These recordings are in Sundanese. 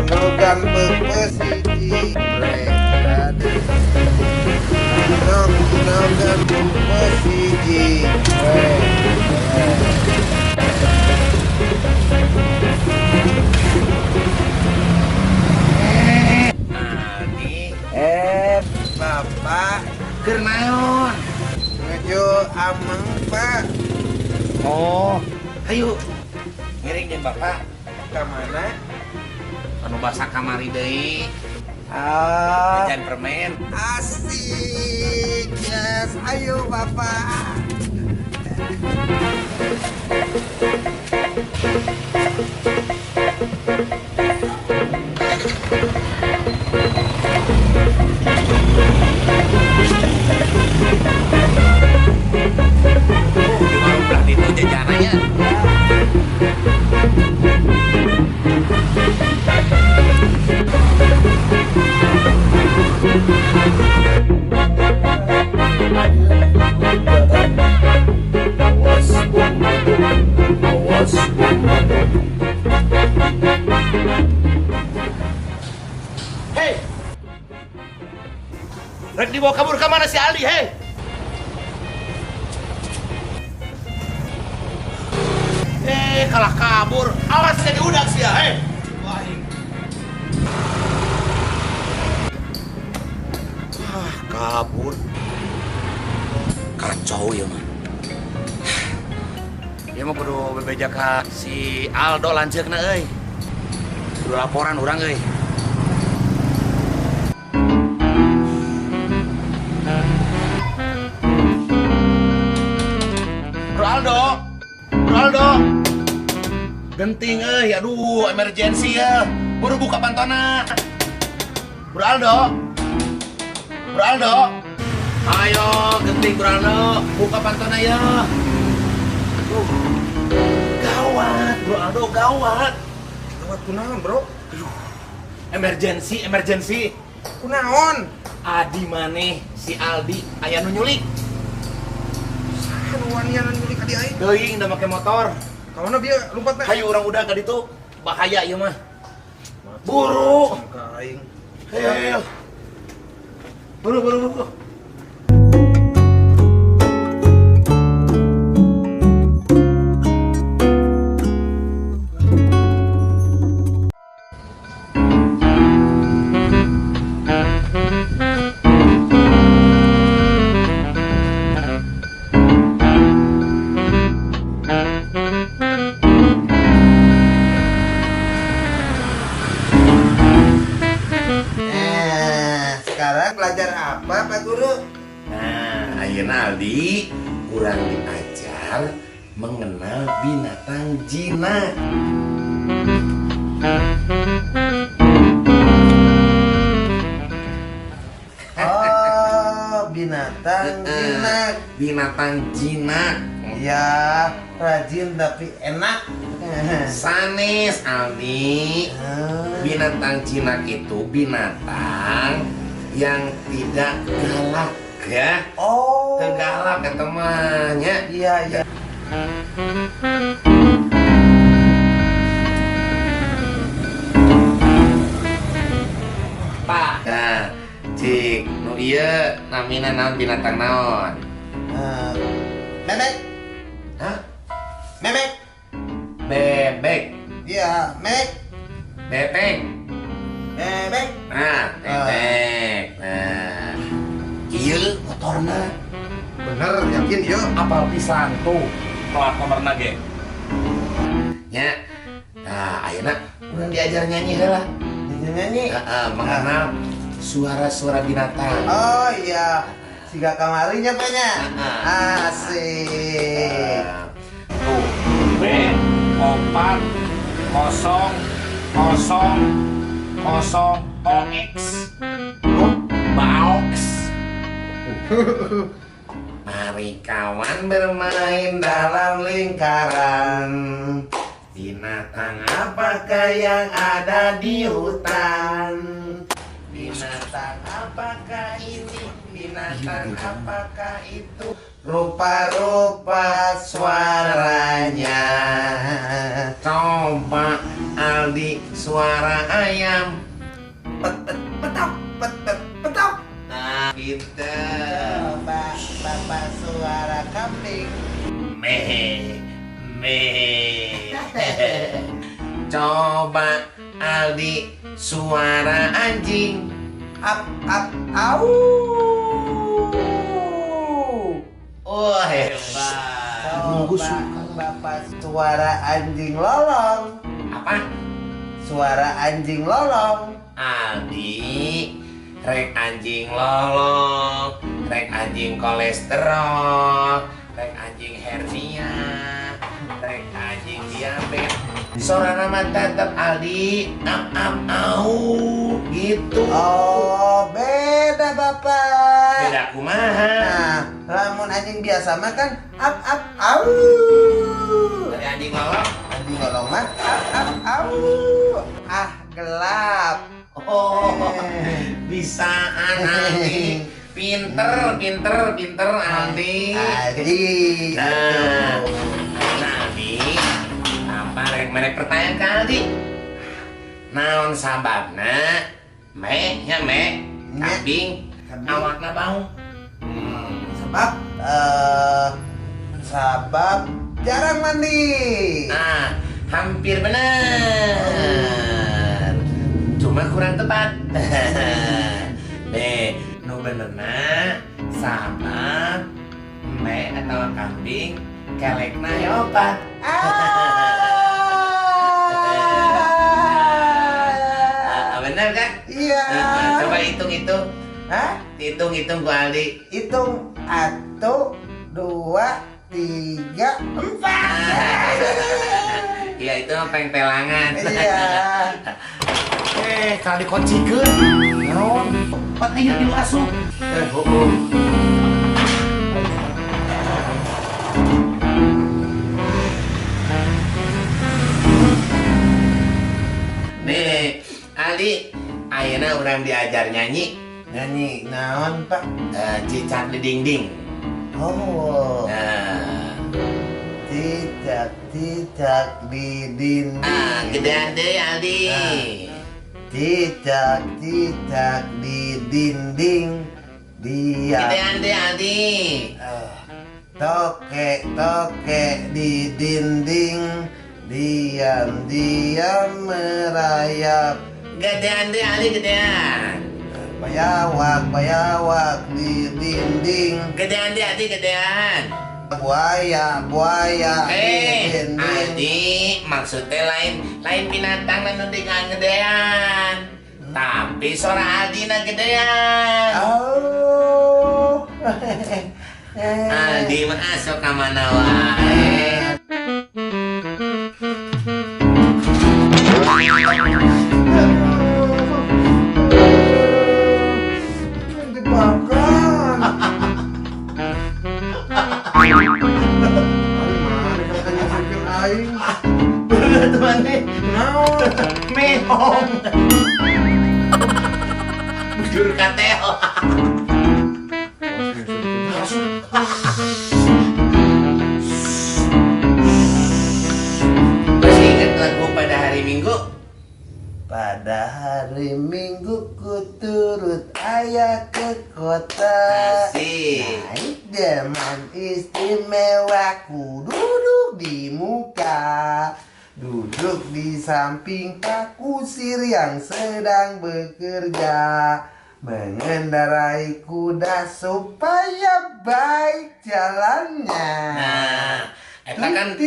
Logam pepes hiji logam pepes hiji. Aldi, Bapak keur naon? Nuju ameng, Pak. Oh, ayo ngiring jeung Bapak. Ka mana? Anu basa kamari deui. Ah, Jajan permen. Asik. Yes, ayo Bapak. Di warung belah ditu jajanannya. Awas awas. Hei! Rek dibawa kabur ke mana si Aldi, hei? Kalah kabur. Awas jadi udak sih ya, hei. Ah, kabur. Kacau ya mah. Dia mah kudu bebeja ka si Aldo lanceukna euy. Kudu laporan urang euy. Bro Aldo. Bro Aldo. Genting euy, aduh emergency ya. Buru buka pantona. Bro Aldo. Bro Aldo. Ayo genting Bro Aldo, buka pantona ya. Aduh. Gawat, Bro Aldo, gawat. Gawat kunaon, Bro? Aduh. Emergency, emergency. Kunaon? Adi maneh si Aldi aya nu nyulik. Saha nu wanian nyulik adi aing? Teuing da make motor. Ka mana bieu lumpat teh? Hayu urang udah ka ditu. Bahaya ieu mah. Buru. Ka aing. Ayo, ayo. Buru, buru, buru. Sekarang belajar apa, Pak Guru? Nah, ayeuna Aldi kurang diajar mengenal binatang jinak. Oh, binatang jinak. Binatang jinak. Ya, rajin tapi enak. Sanes, Aldi. Binatang jinak itu binatang yang tidak galak ya. Oh. Teu galak ya temannya. Iya, iya. Pak. Nah, cik, nu ieu namina naon binatang naon? Bebek. Hah? Bebek. Bebek. Iya, bebek. Bebek. Bebek. Nah, bebek. Nah, ieu motorna. Bener, yakin ieu? Apal pisan tuh plat nomorna ge. Nya. Nah, ayeuna urang diajar nyanyi heula. Nyanyi? Heeh, mengenal suara-suara binatang. Oh iya, siga kamarinya Pak nya. Heeh. Asik. Tuh, B 4 0 0 0 OX. Baox. Mari kawan bermain dalam lingkaran. Binatang apakah yang ada di hutan? Binatang apakah ini? Binatang Binatang apakah itu? Rupa-rupa suaranya. Coba Aldi, suara ayam. Pet pet petok, pet pet petok. Nah, pinter. Coba Bapak suara kambing. Me me. Coba Aldi, suara anjing. Ap ap au. Oh, hebat. Coba Bapak suara anjing lolong. Apa? Suara anjing lolong. Aldi, rek anjing lolong, rek anjing kolesterol, rek anjing hernia, rek anjing diabetes. Sorana mah tetep Aldi, am am au gitu. Oh, beda Bapak. Beda kumaha? Nah, lamun anjing biasa mah kan ap ap au. Dari anjing lolong? Anjing lolong mah ap ap au. Ah, gelap. Oh, bisaan Aldi. Pinter, pinter, pinter Aldi. Aldi. Nah, Aldi, apa rek merek pertanyaan ke Aldi? Naon sababna me nya me kambing awakna bau? Sebab sabab jarang mandi. Nah, hampir benar. Cuma kurang tepat. Nih, nu benerna sabab me atau kambing kelekna opat. Benar kan? Iya. Coba hitung-hitung. Hah? Hitung-hitung Bu Aldi. Hitung 1, 2, 3, 4. Iya, itu pengpelangan. Iya. Kalau dikuncikeun. Naon? Pat ieu di asup. Heeh. Nih, Aldi, ayeuna urang diajar nyanyi. Nyanyi naon, Pak? Cicak di dinding. Oh. Nah. Cicak-cicak di dinding. Ah, gedean deh, Aldi. Nah. Cicak-cicak di dinding. Dia. Gedean deh, Aldi. Tokek-tokek di dinding. Diam-diam merayap. Gedean deh, Aldi, gedean. Bayawak-bayawak di dinding. Gedean deh, Aldi, gedean. Buaya, buaya di dinding. Aldi, maksudnya lain binatang anu gedean. Tapi suara Aldi na gedean. Oh. Aldi mah asup ka mana wae. Mehong. Bujur katel. Masih ingat lagu Pada Hari Minggu? Pada hari Minggu ku turut ayah ke kota. Asik. Naik delman istimewa, ku duduk di muka. Duduk di samping Pak Kusir yang sedang bekerja. Mengendarai kuda supaya baik jalannya. Nah, eta kan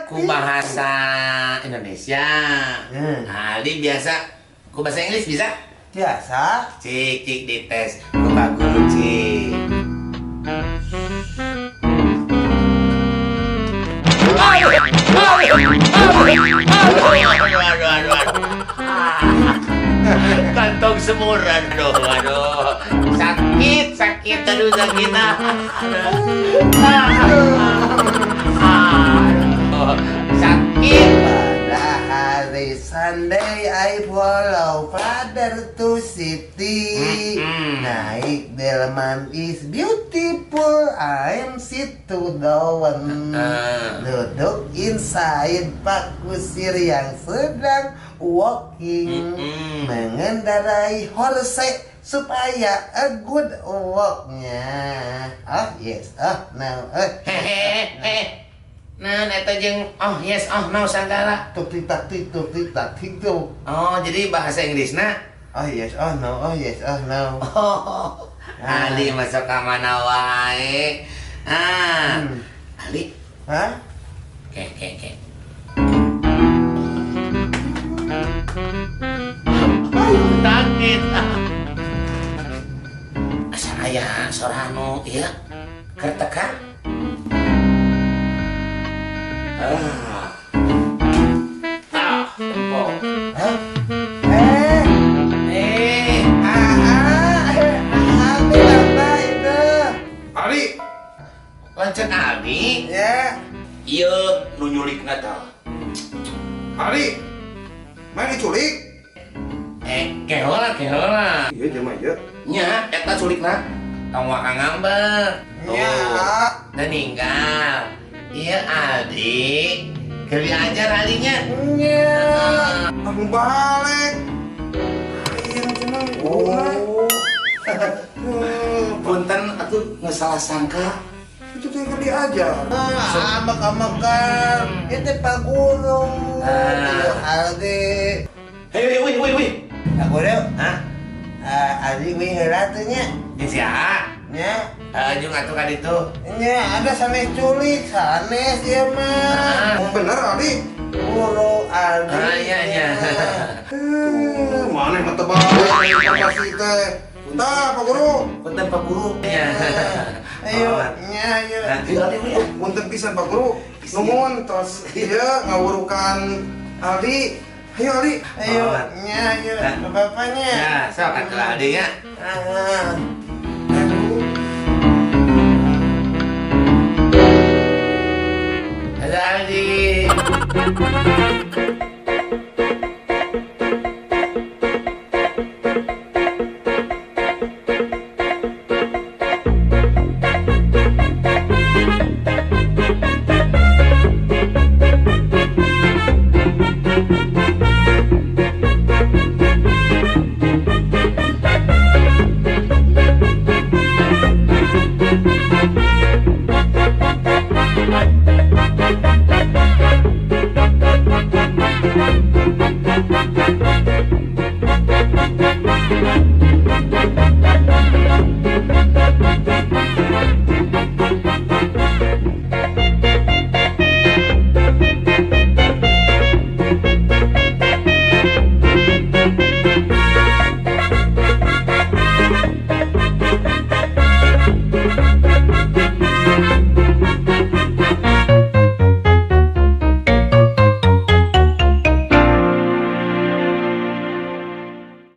ku bahasa Indonesia. Nah, Aldi biasa ku bahasa Inggris bisa? Biasa. Cik, cik dites ku Pak Guru cik. Kantong semur, aduh, aduh, sakit, sakit, aduh, sakit, aduh, sakit. Pada hari Every Sunday I follow father to city. Naik delman is beautiful. I'm sit to down. Duduk inside Pak Kusir yang sedang walking. Mengendarai horse supaya a good walknya. Oh yes, oh no. Hehehe. Nah, eta jeung oh yes, oh no sagala. Tuk tik tak tik tuk tik tak tik tuk. Oh, jadi bahasa Inggrisna oh yes, oh no, oh yes, oh no. Oh, Ali masuk ka mana wae. Ah. Ali. Hah? Ke ke ke. Sakit. Asa aya sora anu ieu kertekan. Ah. Ah, tempo. Hah? Apa itu? Ali. Lanceuk Abi? Ya. Ieu nu nyulikna tah. Ali. Mana diculik? Kehola, kehola. Iya, jelema ieu. Nya, eta culikna. Tong waka ngambek. Nya. Dan ninggal. Iya, Aldi. Keur diajar Aldinya. Nya. Aku balik. Hayang cenah. Oh. Punten atuh geus salah sangka. Itu teh keur diajar. Amak-amakan. Itu Pak Guru. Aldi. Hei, wih, wih, wih. Pak Guru. Hah? Aldi wih heula teh nya. Jeung sia. Nya. Jeung atuh ka ditu. Nya, ada sanes culik, sanes ieu mah. Bener Aldi. Guru Aldi. Ah, iya, iya. Mana mah teu balik pasti teh. Punten Pak Guru. Punten Pak Guru. Nya. Ayo, nya, ayo. Punten pisan Pak Guru. Nuhun tos ieu ngawurukan Aldi. Ayo Ali. Ayo, nya, ayo. Bapaknya. Ya, sok atuh Aldi nya. Halo Aldi. Bye.